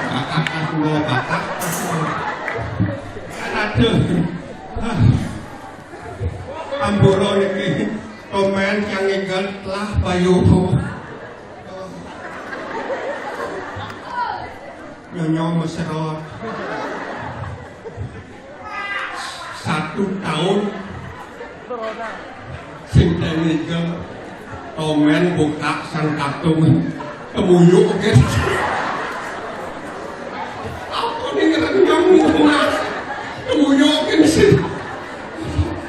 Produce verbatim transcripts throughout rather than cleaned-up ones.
Bakat aku, bakat. Aduh. Ampura niki. Tomen yang ngigel lah payu. Nyonyo mesrot. Satu tahun sing teknikal tomen buka sang katung temuyuk gitu. Apa nih ngerti nyamuk? Temuyuk gitu sih.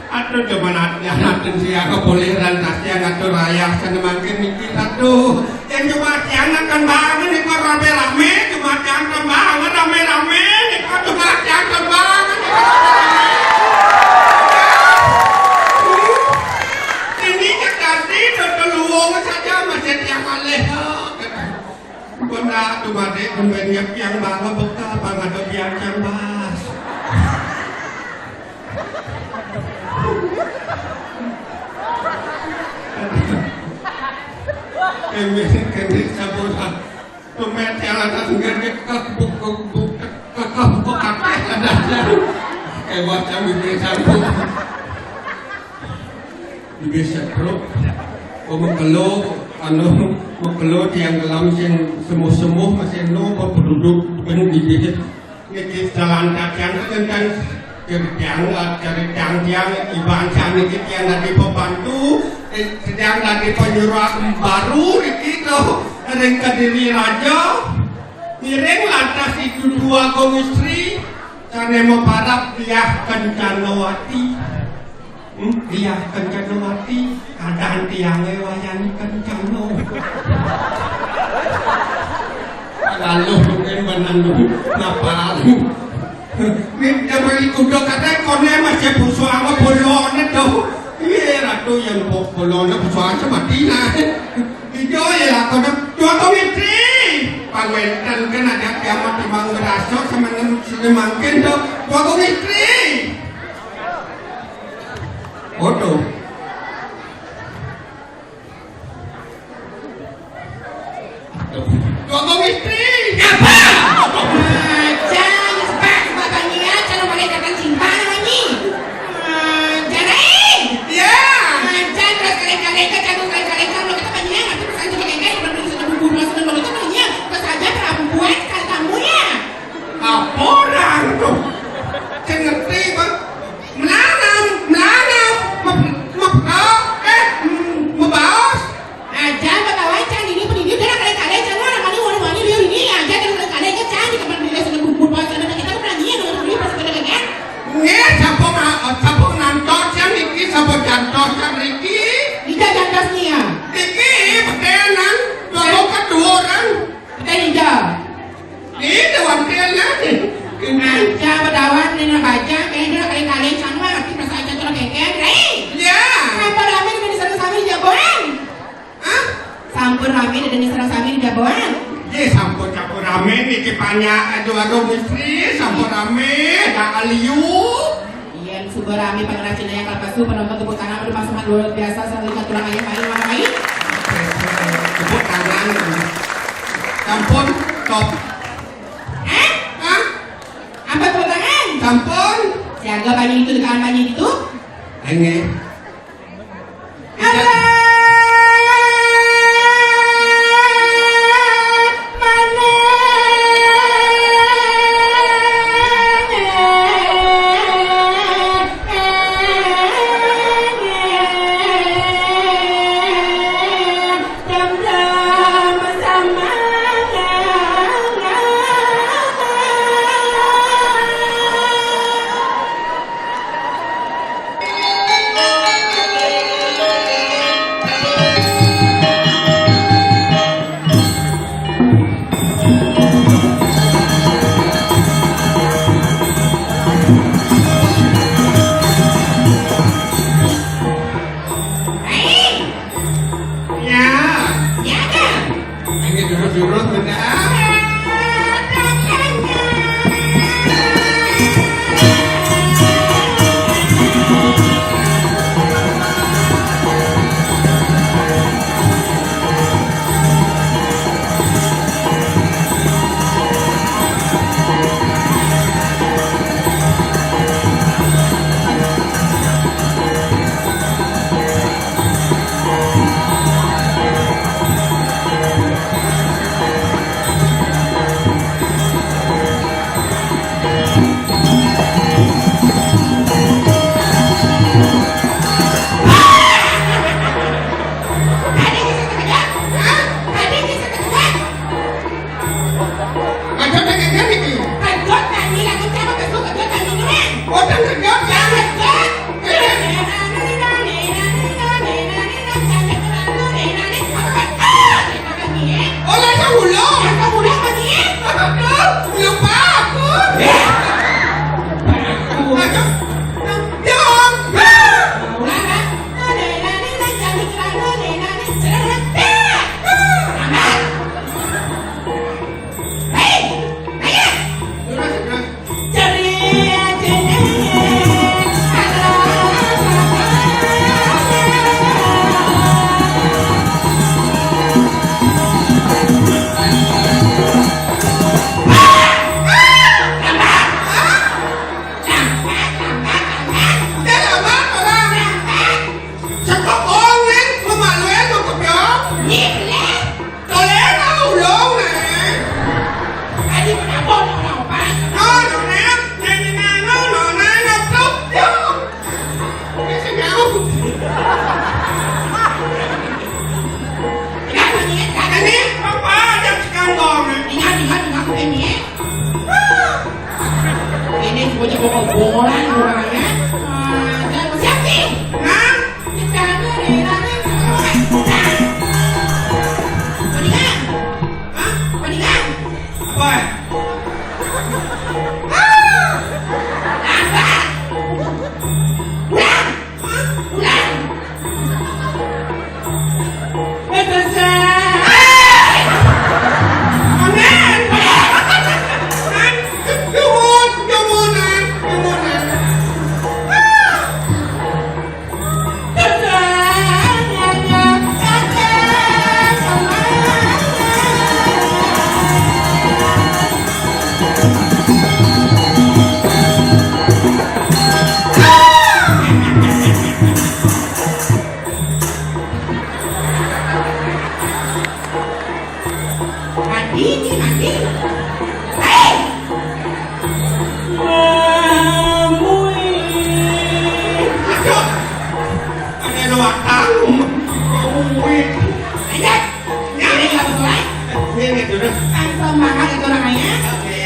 Aduh, cuman hati-hati sih, aku boleh rantas yang ngatur raya sana makin mikir. Aduh, yang cuma tiang akan bangun nih, kok rame-rame, cuma tiang akan bangun rame-rame nih, kok cuma tiang akan bangun nih, kok rame-rame. Ini kan tadi udah keluar saja masih tiang alih. Kok nak tuh mati, kembali yang bangun bekal, apa nggak ada biar yang bahas. Kene, kene sampun. Tumet yang atas nggak kekebuk-kebuk, kekebuk kabeh ada. Kayak macam ini sampun. Di desa bro, kok mengkelo, anu, mengkelo tiang kelam sing semuh-semuh masih no, kok penduduk ben di desa. Niki jalan kaki enten ceritang, ceritang tiang iban sami niki tiang dadi pembantu, eh, tiang dadi penyuluh baru niki to ring Kediri Raja. Ngiring lantas itu dua kong istri, sane maparab Diah Kencanawati. Hmm, Diah Kencanawati, kadang tiange wayani kencana. Lalu mungkin menandu napa? Min jabali kuda kate kone masih busu ama bolone do. Iye ratu yang bo-, bolone busu aja mati lah. Ijo ya lah kono dua komiti. Pangwenten kan ada kiamat timbang berasa sama nem-, sini mangkin do. Dua komiti. Waduh. Waduh. Waduh, istri. Apa? Aja, nyespak, sebabnya, jangan pakai kata cinta namanya. Aja, eh. Ya. Aja, terus kali-kali, aja, terus kali-kali, kalau kita banyak, nanti pas aja pakai kain, udah beli sudah bubur, sudah beli itu namanya. Terus aja perempuan, sekali kamu ya. Apa orang tuh? Saya ngerti, Bang. Melarang, melarang, mep-, mep-, eh, mebaos. Aja, Bang Kawan, can ini, pendidik, udah kali-kali, can, orang paling wani-wani, dia ini, aja, dan kali-kali, aja, can, di tempat dia sudah bubur, pas ada kita berani, ya, kalau beli, pas ada kan. Nggih, sapa ma-, sapa ngantos, can, niki, sapa jantos, can, niki? Ida jantos nih, ya. Niki, betenan, kalau keduoran. Betenan, Ida. Ini wantian lagi. Ini. Aja bedawan, ini baca, kayaknya kali-kali, can, wah, tapi perasaan can, tuh, kayak, kayak, Rai. Ya. Apa rame di sana sambil jagoan? Hah? Sampun rame dadi sareng sami di jaboan. Nggih, sampun, sampun rame niki banyak, aduh, aduh, mistri, sampun rame, dak aliu. Yen suba rame pengrajin yang kalpasu, penonton tepuk tangan, aduh, Mas Ahmad luar biasa, selalu tulang ayam, ayo, mana, ayo. Tepuk tangan. Sampun, top. Hah? Hah? Apa tepuk tangan? Sampun. Siaga banyak itu, tekan banyak itu. Nggih. Jurus-jurus benar. Ada yang bisa terkejut? Hah? Ada yang bisa terkejut? Ada yang terkejut itu? Terkejut tadi lagi, siapa besok terkejut tadi ini, Ren? Oh, terkejut ya? Terkejut. Oh, rasa ulo. Rasa ulo lagi. Apa tuh? Lupa aku. Aduh. Dong. Hei, ayo. Terus, terus. Tolong, ulung, Neng. Tadi kenapa orang-orang? No, no, Neng. Neng, Neng, no, no, Neng, no, pluk, pluk. Ini si jauh. Kenapa nih? Ini apa yang sekarang, Neng? Ingat, ingat, ingat, ini. Ini punya bokol-bokolan orangnya. Ah, siap nih. Nah, kita ada di. Mendingan. Hah? Mendingan. Apa? Ah! Apa? Pulang. Hah? Pulang. Mandi, mandi. Hei! Ngomui. Aduh. Ada dua tamu. Ngomui. Ayo. Ini nggak sesuai. Ini, ini, dulu. Kan semangat itu namanya. Oke.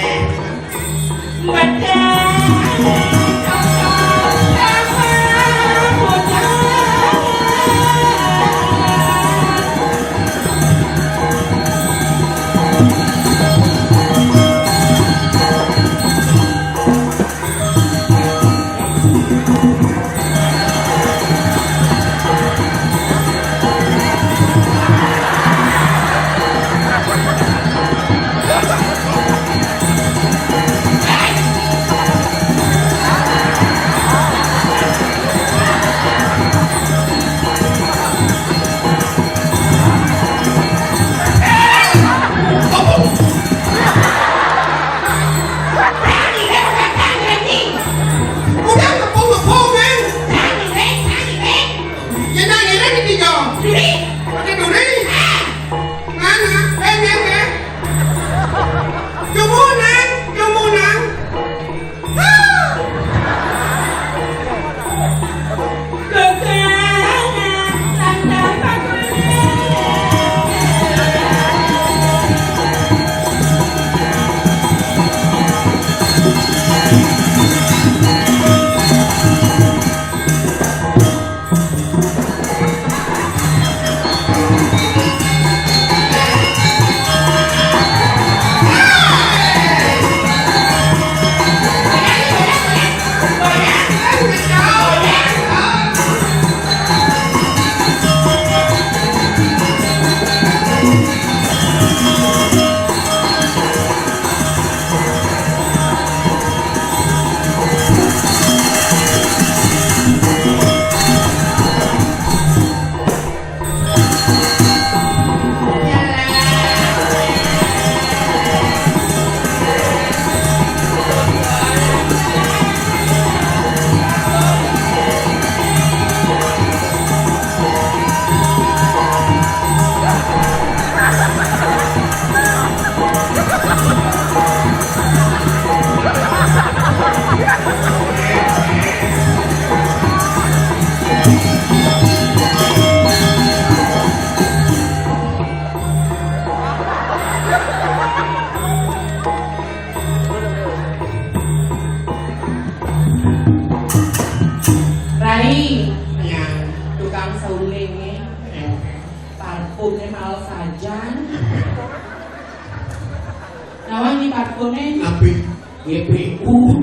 Kartone napi? G P U.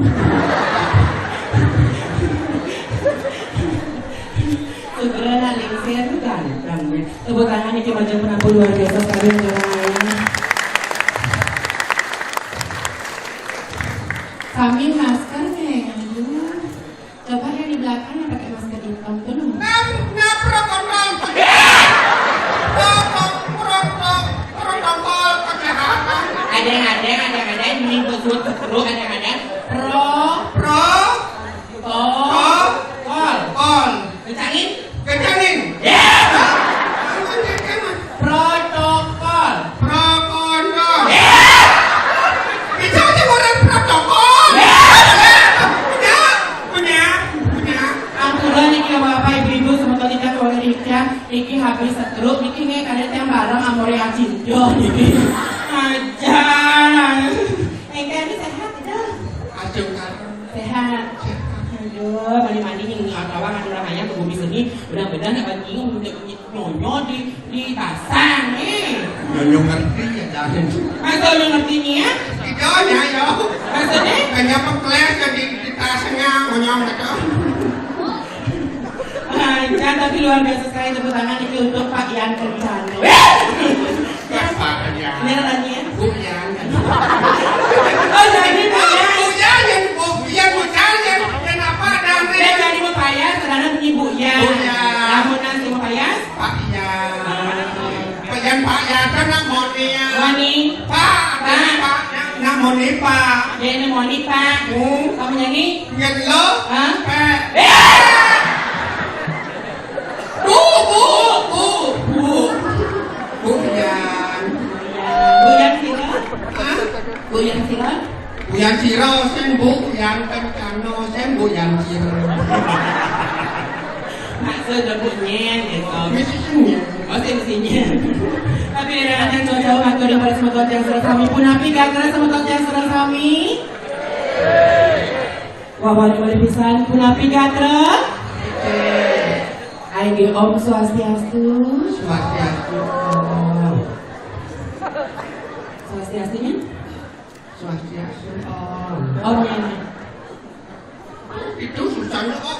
Segera nak lengser tu ganteng ya. Tepuk tangan nih, Ki Majeng Penampung luar biasa sekali untuk orang lain. Sambil masker nih. Coba yang di belakang yang pakai masker hitam tuh. Nah, nah, protokol. Protokol, protokol, protokol kesehatan. Ada yang ada, ada yang ada, ini buat surat terus, ada yang ada. Pro, pro, kol, kol. Kencangin. Kencangin. Ya. Kencangin. Protokol. Protokol. Ya. Itu aja orang protokol. Ya. Punya, punya, punya. Ampura niki Bapak Ibu, Ibu, semeton ingkang wau ringkih, niki habis stroke, niki nggih kadang tiang bareng amore acinjo niki. Aja. Engkau ini sehat, Ibu? Aduh, sehat. Aduh, mani-mani ini atau ada orang ayam ke bumi seni, benar-benar nak bagi nyonyo di di pasang nih. Nyonyo ngerti ya, jangan. Masa lu ngerti nih ya? Tidak ya, ya. Maksudnya? Hanya pengkles jadi di tasnya, monyong gitu. Ah, kan tapi luar biasa sekali tepuk tangan ini untuk Pak Ian Kencana. Pak Ian. Beneran ya? Bu Ian. Oh, jadi Bu Ian. Bu Ian, yang Bu Ian, Bu Ian, yang kenapa ada yang Dia jadi mau payas, karena bunyi Bu Ian. Bu Ian. Namun nasi mau payas? Pak Ian. Pak Ian, Pak Ian, kan nak moni ya. Moni. Pak, Pak. Pak, nak moni, Pak. Ya, ini moni, Pak. Hmm. Kamu nyanyi? Nyanyi lo? Hah? Pak. Eh! Bu, bu, bu, bu. Bu Yan. Bu Yan sira? Hah? Bu Yan sira? Bu Yan sira, sing Bu Yan Kencana, sing Bu Yan sira. Maksud Bu Nyen gitu. Mesti sing Nyen. Oh, sing mesti Nyen. Tapi ada yang jauh-jauh matur para semeton yang sareng sami. Punapi gatra semeton yang sareng sami? Wah, wali-wali pisan, punapi gatra? Ayo, Om Swastiastu. Swastiastu. Swastiastunya? Swastiastu, Om. Om ya, Nek? Itu susahnya, Om.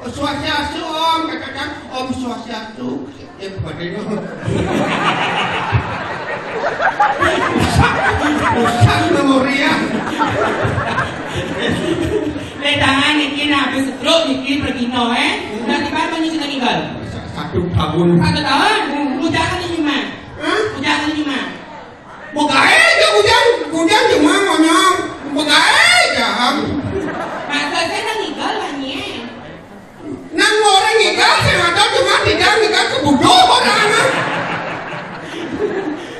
Swastiastu, Om. Katakan, Om Swastiastu. Ya, kepada itu. Rusak, rusak memori ya. Ledangan niki nah habis stroke niki pergi no, eh. Nanti baru banyak kita tinggal. Satu tahun. Satu tahun? Udah kan ini mah. Hah? Udah kan ini mah. Bukae aja bujang, bujang cuma ngonyong. Bukae aja. Masa saya nang tinggal lah, Nye. Nang orang ngigal, sing ada cuma tidak ngigal kebuduh orang.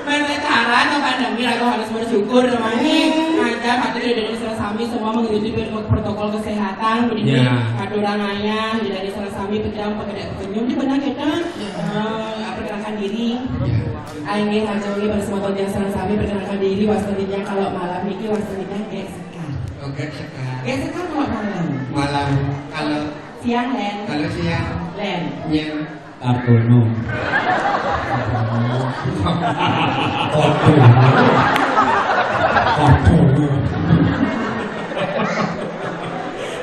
Masa cara atau pandemi, aku harus bersyukur namanya. Ada patuh dari sareng sami semua mengikuti protokol kesehatan. Jadi ya. Aturan ayah, jadi sareng sami pejam, pekerja penyum, di benar kita eh, perkenalkan diri. Ya. Aing nggih ngatur nggih para semeton yang sareng sami perkenalkan diri, wasta titiang kalau malam niki wasta titiang Gék Sekar. Oh, Gék Sekar. Gék Sekar kalau malam. Malam. Kalau siang, Len. Kalau siang. Len. Nyen. Kartono. Kartono. Kartono.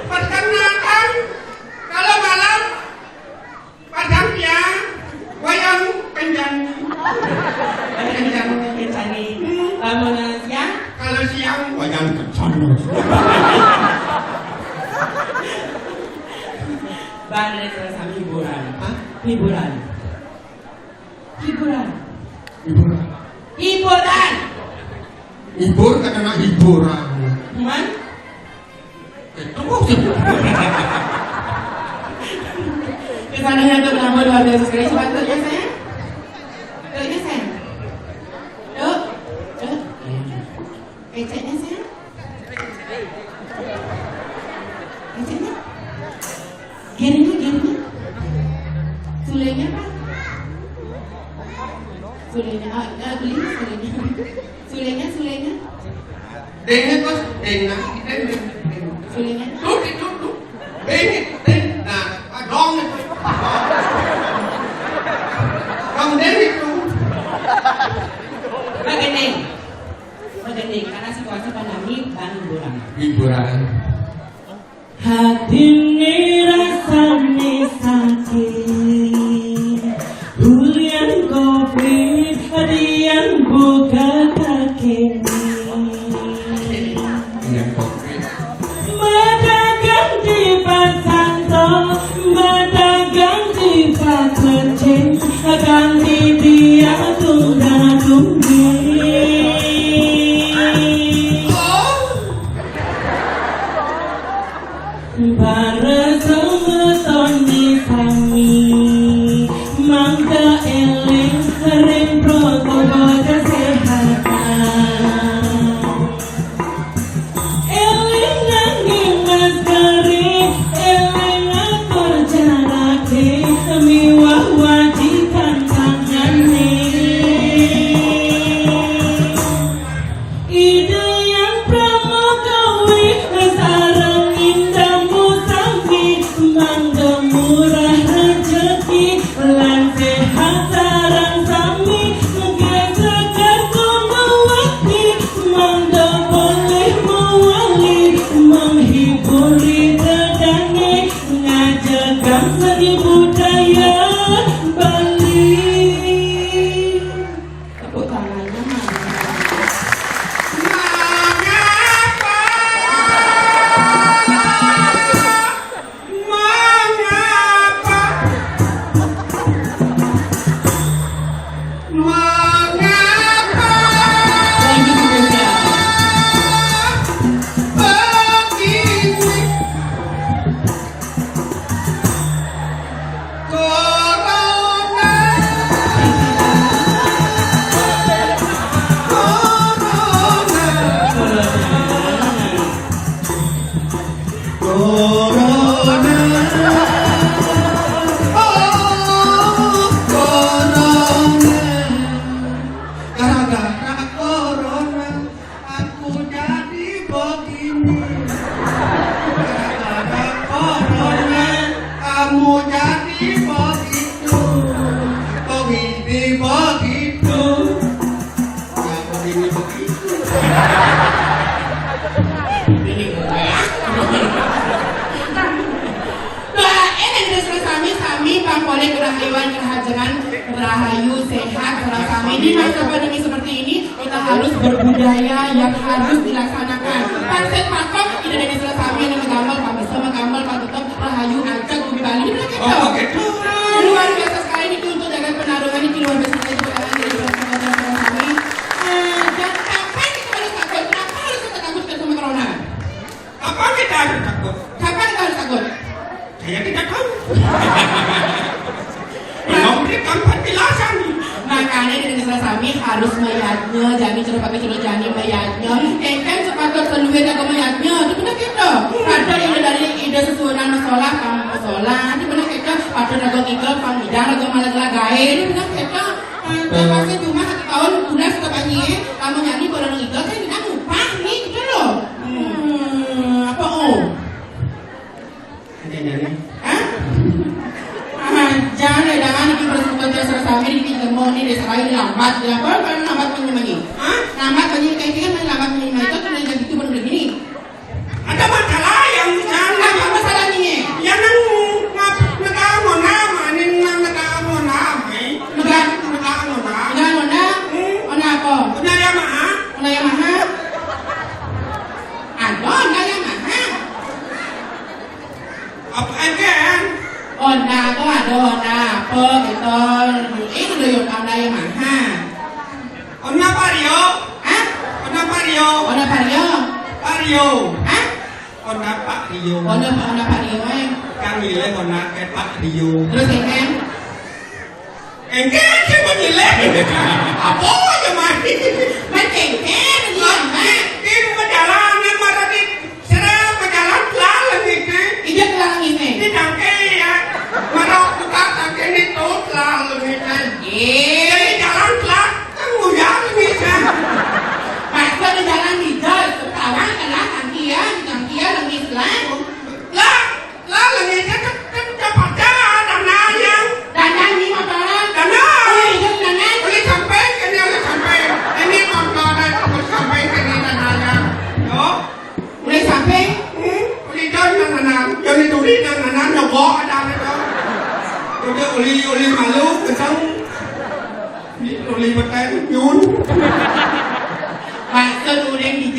Perkenalkan, kalau malam Padang ya, wayang kencang. Kencang, kencang. Hmm. Lamun siang? Kalau siang, wayang kencang. Bang, dari salah satu hiburan. Hah? Hiburan. Hiburan. Hiburan. Hiburan. Hibur kata nak hiburan. Cuman Kesannya tuh kenapa luar biasa sekali. Coba tuh ya, sayang. Tuh ya, sayang. Tuh. Tuh. Keceknya, sayang. Keceknya. Gerinya, gerinya. Sulenya, Pak. Sulenya, ah, ah, beli sulenya. Sulenya, sulenya. Dengit, Bos. Dengit, dengit, dengit. Sulenya. Tuh, tuh, tuh. Dengit, dengit. Nah, ah, dong itu. Dong dengit tuh. Begini. Begini, karena situasi Hiburan. Hati ini rasanya sakit. Hujan covid, hati yang buka kaki. Hujan covid. Madagang di pasar, madagang di pasar, akan di dia tunda-tunda. Para semeton sami, mangga eling ring protokol kesehatan. Eling ngangge maskeri, eling atur jarake, miwah wajikan tangane. Ida yang pramogawe sareng indamu sami, mangga murah rejeki lan sehat sareng sami, mugi seger kono wakti, mangga boleh mewali, menghibur ridane, ngajegang seni budaya Bali. Tepuk tangannya, Mama. Mengapa? Mengapa? Mengapa? Begini. Corona. Corona. Corona. Oh, corona. Gara-gara corona, aku jadi begini. Gara-gara corona, kamu jadi begitu. Begini begitu. Ya, begini begitu. Ini gue. Doain yang sudah sami-sami, Bang Polek, Bang Iwan, Kerahajengan, rahayu, sehat, sareng sami. Di masa pandemi seperti ini, kita harus berbudaya yang harus dilaksanakan. Pancen patok, ida dane sareng sami, anu magamel, pamisa magamel, patutup, rahayu, ajeg, bumi Bali, bener gitu. Oh, gitu. Luar biasa sekali ini untuk jagat Penarungan ini, luar biasa sekali, tepuk tangan dari teman-teman sareng sami. Eh, dan kapan kita harus takut? Kenapa harus kita takut sama corona? Kapan kita harus takut? Kapan kita harus takut? Saya tidak tahu. Belum diberikan penjelasan. Makanya di negara sami harus mayadnya, jani cara pakai cara jani mayadnya. Engken sepatut keluar agama mayadnya, itu benar gitu. Ada yang dari ide sesuunan masalah, kamu masalah, itu benar gitu. Ada raga tiga, pang ida raga malah lagae, itu benar gitu. Ada masa cuma satu tahun, udah suka banyak, kamu nyanyi kalau ngiga kan kita ngupah nih, gitu loh. Hmm, apa oh? Ada nyari? Hah? Ah, jangan ya, jangan, ini bersekutu dia sareng sami, ini mau nih, desa lain lambat, ya, apa, apa lambat menyemanyi? Hah? Lambat menyemanyi, kayak gini, lambat menyemanyi, itu tuh yang gitu, bener begini. Ada masalah yang di sana. Apa masalahnya? Ya, nang, ngap-, ngedaon nama, ini nang ngedaon nama, eh. Ngedaon, ngedaon nama. Ngedaon nama? Hmm. Nama apa? Nama Yamaha. Nama Yamaha? Ada nama Yamaha. Apa aja? Honda tuh ada Honda apa gitu. Ini udah yang Honda Yamaha. Honda Vario. Hah? Honda Vario. Honda Vario. Vario. Hah? Honda Pak Rio. Honda, Honda Vario, eh. Kang Lile Honda kayak Pak Rio. Terus ya kan? Engke sing menyilih. Apa aja mati? Mencengker, iya, Mak. Ini perjalanan marah di serang perjalanan telah lagi, kan? Iya, telah lagi, kan? Ini tangke ya. Marah buka tangke ini tuh telah lagi, kan? Iya. Ini jalan telah, kan nguyar lagi, kan? Maksud di jalan di jalan, ketawa, telah, tangkian, tangkian, lagi, telah. Lah, Lah, lagi kan, kan, kan pacaran, Nayang. Dandan ni motoran. Dandan. Uli, itu dandan. Uli sampai, ini uli sampai. Ini motoran,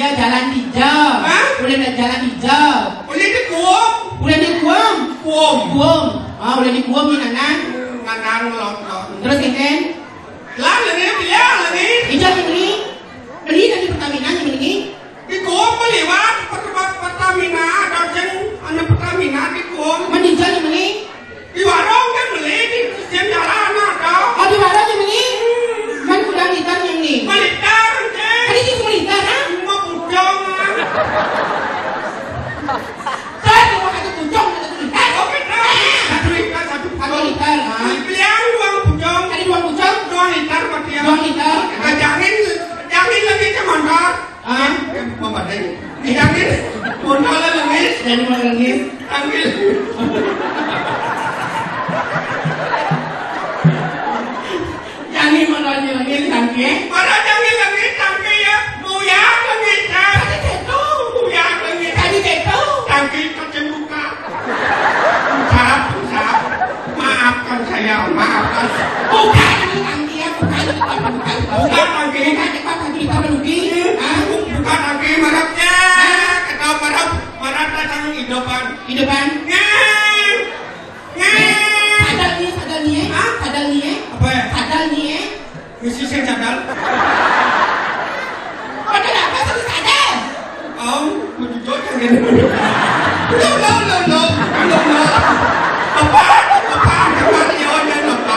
Ya, jalan dija. Hah? Ulun jalan dija. Ulun di kuum. Ulun di kuum. Kuum. Kuum. Ah, ulun di kuum ni nanang. Nanang lon-lon. Terus kenten? Lah, lagi bilang lagi. Ija ni. Beli dari Pertamina ni beli. Di kuum beli wak, per-, per-, Pertamina, ada ceng, anu Pertamina di kuum. Mandi ija ni beli. Di warung kan beli, di sisian jalan ada. Oh, di warung ni beli? Hmm. Kan kudang liter ni. Meliter, ceng. Tadi di meliter, ha? Mau pucung, ha? Saya mau kata pucung, kata tu liter. Oh, benar. Ah. Satu liter, satu pucung. Satu liter, ha? Beli yang dua pucung. Tadi dua pucung? Dua liter, berarti ya. Dua liter. Ah, jangan, jangan lagi ke motor. Ah, apa tadi? Jangan, motor lagi. Jadi mau lagi. Ambil. Jangan mau lagi, lagi, tangke. Mana jangan lagi, tangke ya? Buya lagi, tangke. Tadi jatuh. Buya lagi. Tadi jatuh. Tangke kacang buka. Usap, usap. Maafkan saya, maafkan. Buka dulu tangki ya, buka, buka, buka, buka. Buka tangki. Buka cepat, tangki kita merugi. Hah? Buka tangki, marap ya. Hah? Kata marap, marap datang hidupan. Hidupan. Ngang. Ngang. Sadar ni, sadar ni, eh. Hah? Sadar ni, eh. Apa ya? Sadar ni, eh. Mesti saya cadal. Ada apa satu cadal? Au, kudu cocok ya. Lo, lo, lo, lo. Lo, lo. Apa? Apa? Apa? Ya, oh, ya, lo, apa?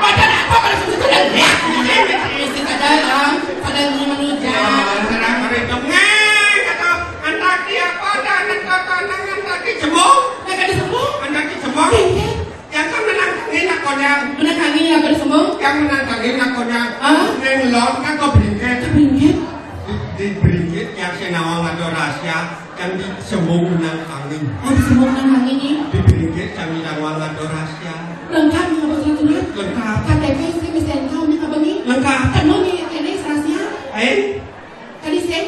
Ada apa kalau satu cadal? Ya, mesti, mesti, mesti cadal, ah. Cadal ni manusia. Ah, serang hari itu. Ngang, kata, antak di apa? Ada anak kata, anak, antak di sembung. Antak di sembung? Antak di sembung. Iya, iya. Yang kan menantangin lakonnya. Menantangin lakon sembung? Yang menantangin lakonnya. Ah? Neng Lon kan kau beringgit. Kau beringgit? Di, di beringgit yang senawang ada rahasia, yang di sembung menantangin. Oh, di sembung menantangin ni? Di beringgit yang senawang ada rahasia. Lengkap ni apa surat-surat? Lengkap. K T P, SIM, S T N K, ni apa ni? Lengkap. Penuh ni, ini rahasia. Eh? Tadi sing?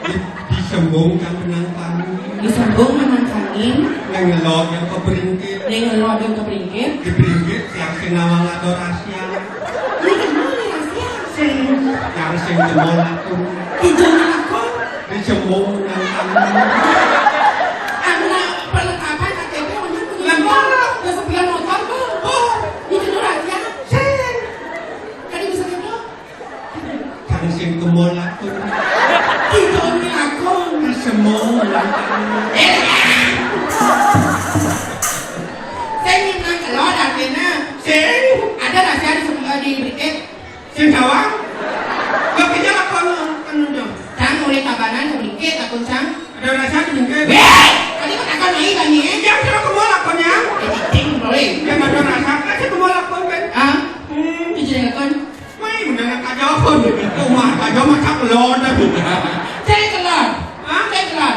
Di, di sembung kan menantangin. Di sembung menantangin. Neng Lon yang kau beringgit. Neng Lon yang kau beringgit. Di beringgit yang senawang ada rahasia. Ini kenapa ni rahasia? Sing. Yang sing temol aku. Di jalan aku. Di sembung menantangin. Anu lah, perlengkapan K T P, mana punya motor? Lah, sebelah motor tu. Oh. Ini kenapa rahasia? Sing. Tadi bisa gitu? Kang sing temol lakon. Kita ni lakon. Semua lakon. Eh, saya ni nang kelor artinya. Sing. Ada rahasia di semua di berikit. Sing sawang. Kau kerja lakon anu dong. Cang mulai tabanan ke berikit lakon cang. Ada rahasia di berikit. Weh, tadi kau takon lagi kan ni? Yang sudah kemol lakonnya. Eh, cing, boleh. Yang ada rahasia, kasih kemol lakon kan. Ah? Hmm. Ini jadi lakon. Wih, mendadak aja pun. Rumah aja macam lon. Saya kelor. Hah? Saya kelor.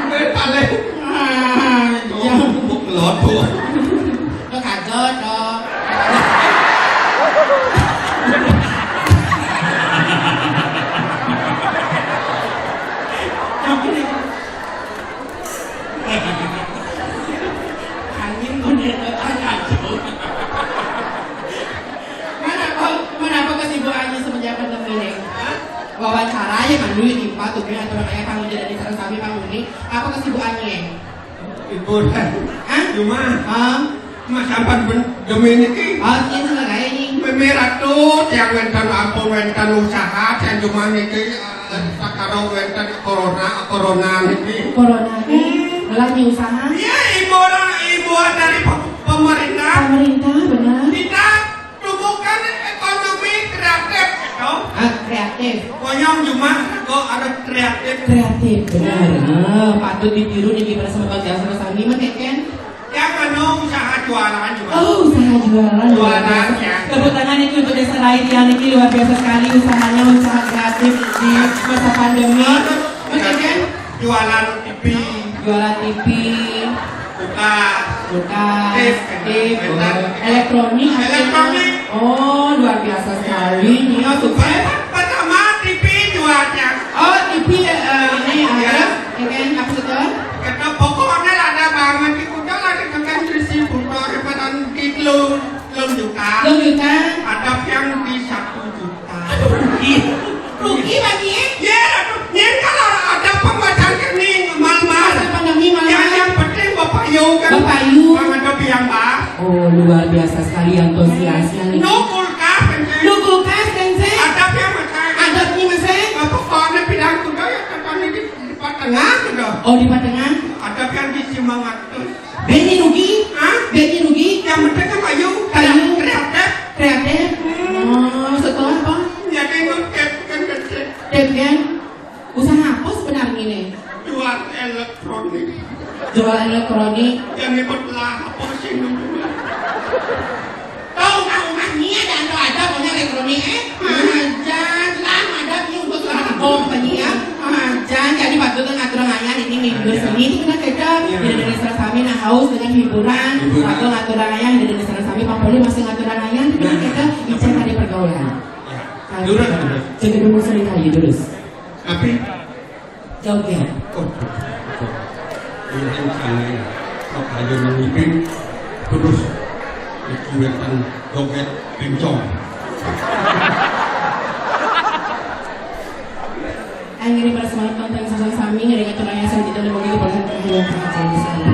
Dari paling. Ah, iya. Tuh, lon tuh. Lo kagak dong. Angin kau dia kagak dong. Mana apa, mana apa kesibukannya semenjak pandemi ni? Hah? Wawancara ya kan dulu di empat tuh, ya, orang kayak Kang Ujang dan Sarah Sami, Kang Uni. Apa kesibukannya? Liburan. Hah? Cuma. Hah? Mas sampan ben demi niki. Oh, iya, sama kayak ini. Meme ratu, yang wenten ampun, wenten usaha, yang cuma niki, eh, sekarang wenten corona, corona niki. Corona ini. Hmm. Lagi usaha? Iya, imbauan, imbauan dari pe-, pemerintah. Pemerintah, benar. Kita tumbuhkan ekonomi kreatif, gitu. Ah, kreatif. Pokoknya cuma kok ada kreatif. Kreatif, benar. Ah, patut ditiru nih gimana sama Bang Jasra Sami, Mas Ken? Yang anu usaha jualan juga. Oh, usaha jualan. Jualan, ya. Tepuk tangan itu untuk Desa Lain yang ini luar biasa sekali usahanya, usaha kreatif di masa pandemi. Terus, Mas Ken? Jualan T V. Jualan T V. Kulkas. Kulkas. Tip. Tip. Wenten. Elektronik. Elektronik. Oh, luar biasa sekali. Ini, oh, sukses. Pertama T V jualnya. Oh, T V, eh, ini ya, ada. Ya. Ini apa itu? Kata pokoknya ada banget di Kuta lah, kita kan distributor, pada di telung, telung juta. Telung juta. Ada yang di satu juta. Aduh, rugi. Rugi. Oh, luar biasa sekali antusiasnya nih. Nu kulkas, Sensei. Nu kulkas, Sensei. Adabnya masih. Adabnya masih. Apa kok ada pindah kuda ya, katanya di, di tengah kuda. Oh, di tengah. Ada kan di Simangatus. Beni rugi? Hah? Beni rugi? Yang penting kan kayu. Kayu. Kreatif. Kreatif. Hmm. Oh, setelah apa? Jadi ikut kan kecil. Dep kan? Usaha apa sebenarnya ini? Jual elektronik. Jual elektronik. Yang nyebut lah apa sih namanya? Tahu nggak rumahnya ada, ada, ada punya elektronik, eh? Aja, lah ada punya untuk suara kagok tadi ya. Aja, jadi bagus kan ngatur ayah ini minggu seni itu kena kita. Iya. Jadi dari serasa kami nah haus dengan hiburan. Hiburan. Bagus ngatur ayah, jadi dari serasa kami Bang Poli masih ngatur ayah, itu kena kita. Nah, bicara tadi pergaulan. Ya. Nah, jurus, jurus. Jadi dulu sering kali jurus. Tapi joget. Oh, iya, ini sana ya. Sok aja memimpin terus dikiwetkan joget bencong. Akhirnya para semangat nonton sosok sami ngeri ngatur ayah selanjutnya dan mungkin pada akhirnya pengacara di sana.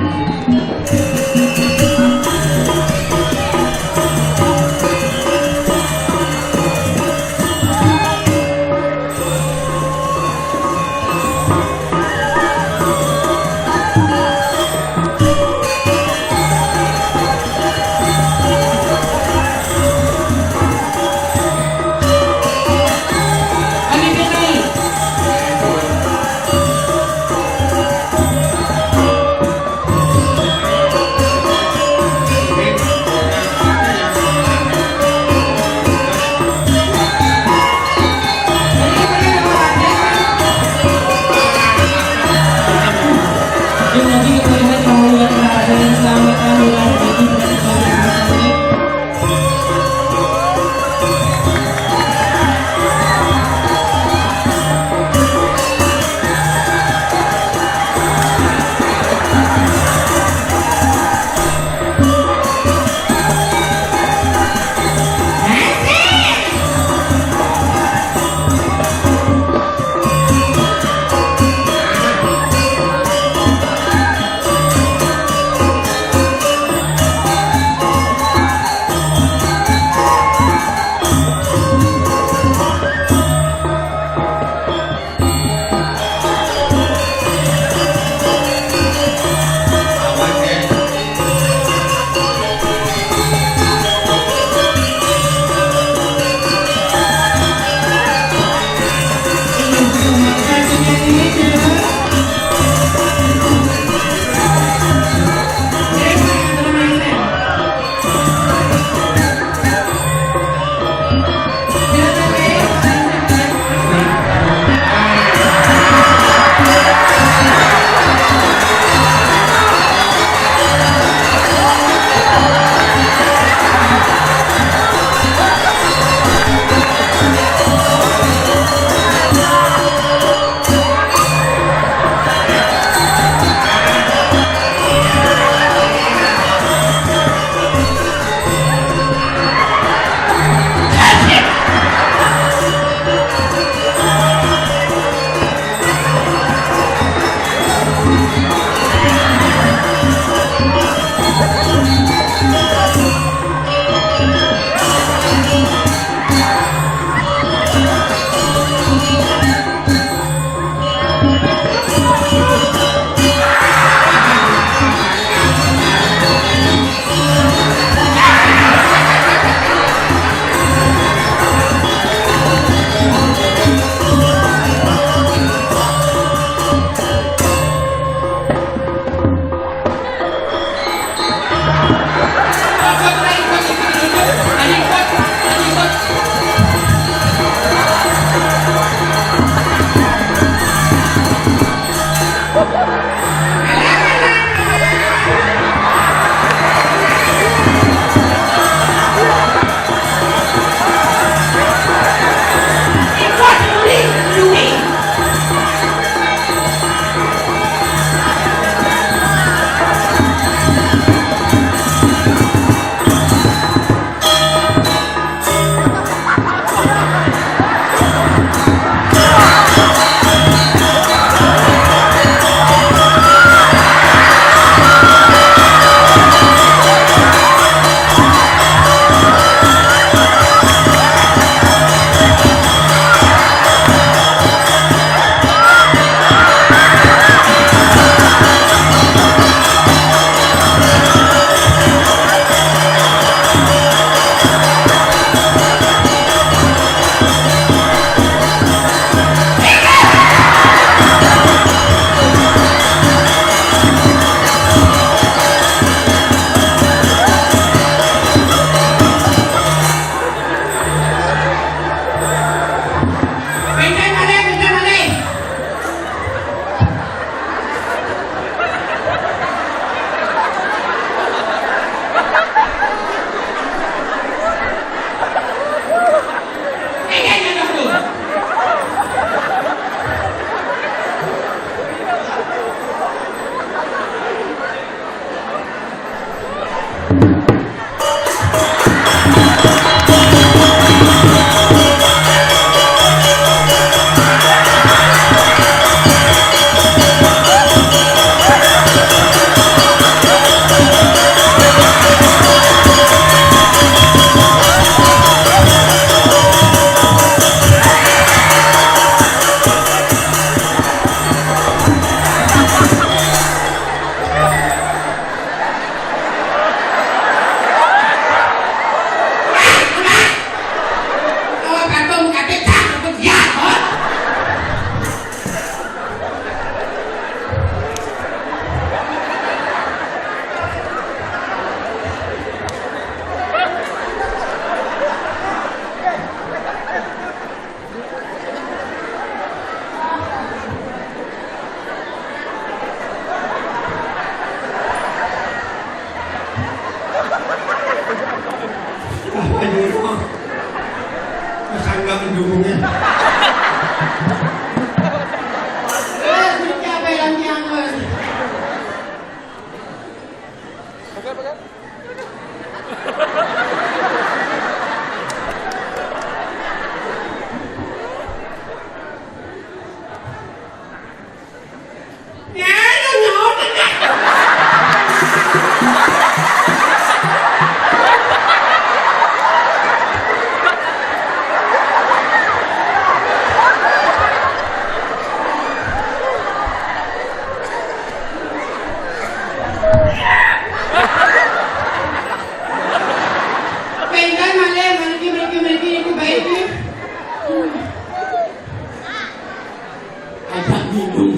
Aduh,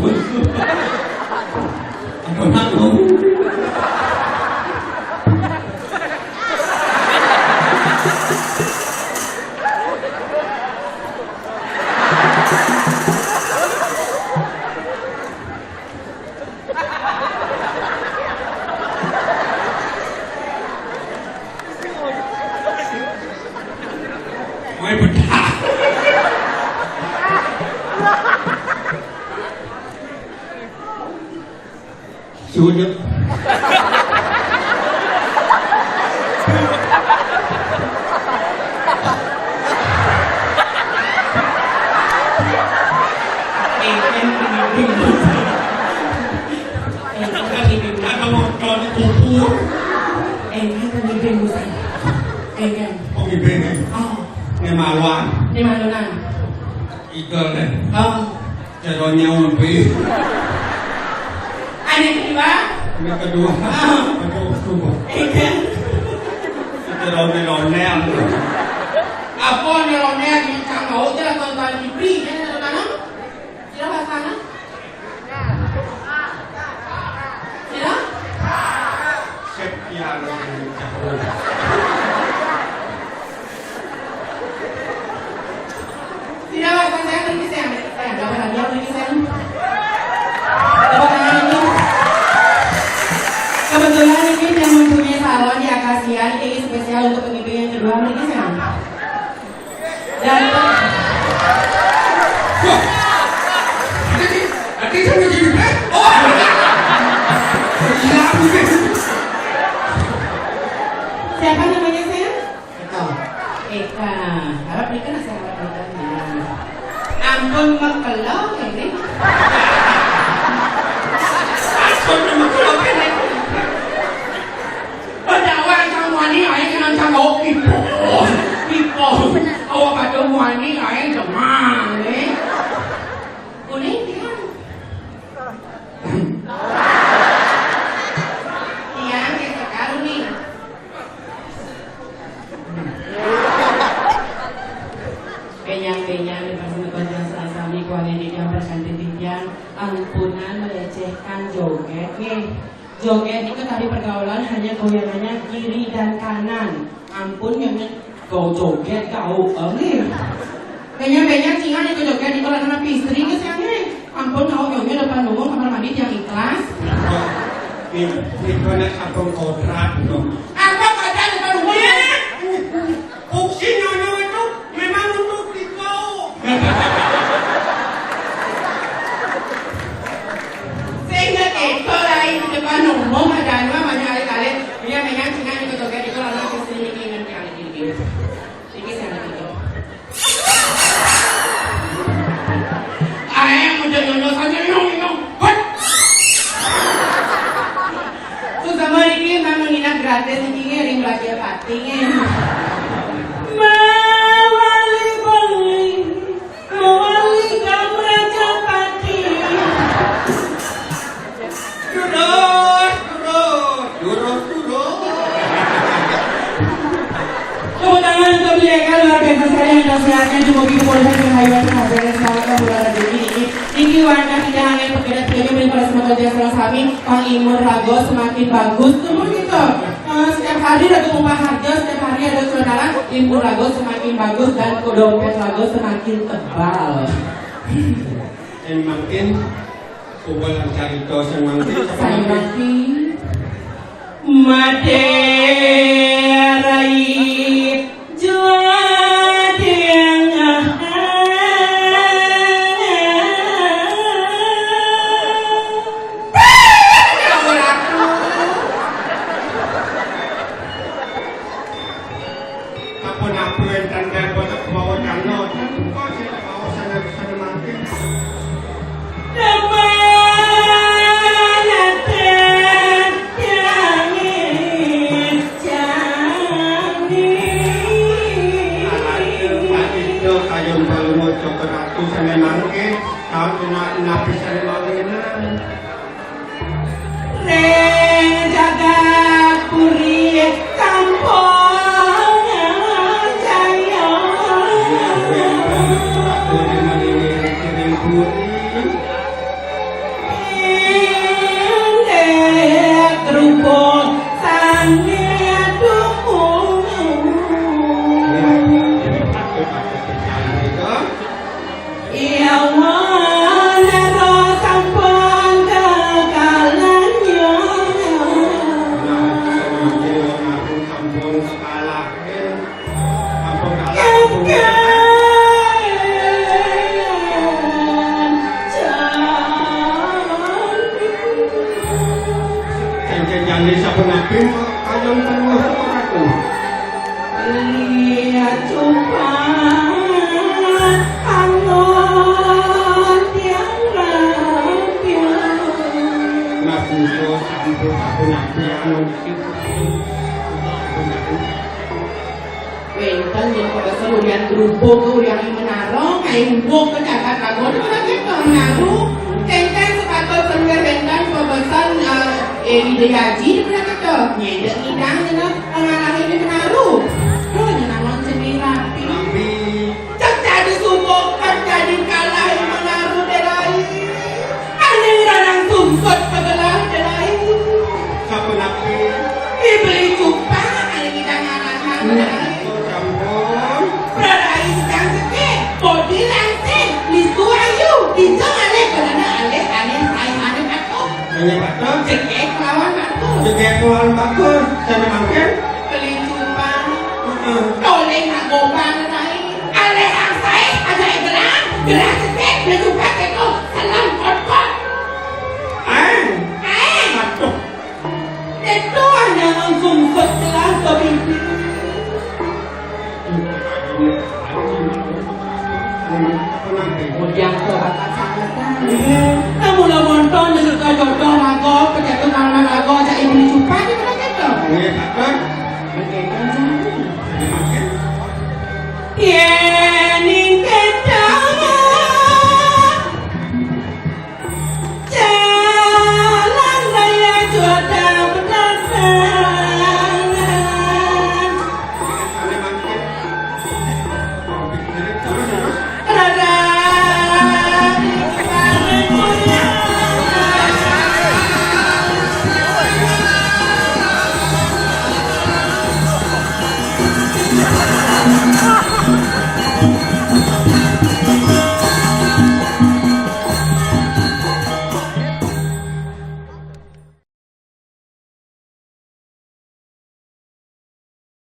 aduh. Woi, bedah. Sunyep. Engkén pemimpin. Engkén pemimpin. Kagak mau jual bubur. Engkén pemimpin, Gus. Engkén. Pemimpin. Oh. Né maluan. Né maluan. Igel deh. Oh. Jeronya umpi. Ané kedua? Ané kedua. Ah. Aduh, aduh. Engkén. Jeronya lonel. Apa né lonel di cangau, jelas tonton di beli, ya, mana? Sira bahasa mana? Sira? Sep ya, lo yang jauh. Sira bahasa saya pergi saya. Eh, enggak pernah dia pergi saya. Tepuk tangan dulu. Kebetulan ini yang mempunyai salon di Akasia, ini spesial untuk pemimpin yang kedua, pergi saya. Dan wah, tadi, tadi saya mau jadi prank. Oh, iya, mungkin. Siapa namanya, sayang? Eka. Eka. Harap nikah, saya harap nikah. Ampun, mengkelong ini. Ampun, mengkelong ini. Pendawa sama ni, ayo, jangan sama, oh, pipo. Pipo. Awak kata muani, ayo, jangan, eh. Boleh, tiang. Tiang, kayak sekarang ni. Benyang-benyang di pas nonton jasa sami, kuali di tiang perganti tiang. Ampunan melecehkan joget, nggih. Joget itu tari pergaulan, hanya goyangannya kiri dan kanan. Ampun, nyonya, kau joget kau, eh. Banyak-banyak cingan itu joget itu, karena istri ke sana. Ampun, kau nyonya depan umum kamar mandi yang ikhlas. Ini, ini kena satu kodrat, no. Apa kodrat depan umum? Fungsi nyonya itu memang untuk itu. Sehingga kita lain di depan umum ada anu banyak kali-kali. Dia menang Cina di kejoget itu, lalu ke sini, ini, ini, ini. Ini saya itu. Ayo, udah nyonya saja, nyong, nyong. Hot. Susah mari ki, memang nginap gratis iki, ngiring Raja Pati, nggih. Mawali beli, mawali Kam Raja Pati. Durus, durus, durus, durus. Tepuk tangan untuk beliau, luar biasa sekali, yang kita silakan cukup di kepolisian Rahayu, semoga murah rezeki ini. Niki wantah tidak hanya pekerja pekerja beri pada semoga jasa sami, Pang Imur Rago semakin bagus, tuh gitu. Eh, setiap hari ada tumpah harga, setiap hari ada saudara, Imur Rago semakin bagus dan dompet Rago semakin tebal. Yang makin Kubalan carita sing mangke. Sing mangke. Madé rai jladéng. Apa-apa énten kaya boten kuwawa dano, kok sing kuwawa sana-sana mangke. Demen ati jangin, jangin. Ayo, ayo, kayun balungo Joko Ratu sana mangke, taun kena napi sana mangke. Ring jagat puri kampung jaya. Rupa ke uriang I Menara, kai ubuk ke jagat lagu, dia pernah kata, Menaru. Tentang sepatut seluruh rentan pembesan, eh, Eri Dayaji, dia pernah kata. Nyedek ngidang, dia nak ngalahin I Menaru. Tuh, dia nama jenis rapi. Rapi. Cak jadi subuk, cak jadi kalah, I Menaru, dia lain. Ane ranang sungsut pagelah, dia lain. Siapa napi? Dibeli cupang, ane ngidang ngalahan, dia lain. Campur. Pradai sedang cekek, bodi langsing, lisu ayu, dija alih, kenana alih, alih, saing alih bagus. Alih bagus. Cekek lawan bagus. Cekek lawan bagus. Sana mangkin? Beli cupang. Heeh. Toleh nak gobang rai. Alih ang saing, aja gelang, gelang cekek, beli cupang, cekek, salam kotkot. Aing. Aing. Aduh. Itu hanya langsung setelah ke bibi. Kemudian ke batas sana. Iya. Kamu lah monton dengan jodoh lagu, pejabat mana lagu, aja ibu cupa di mana kita. Iya, takkan. Iya.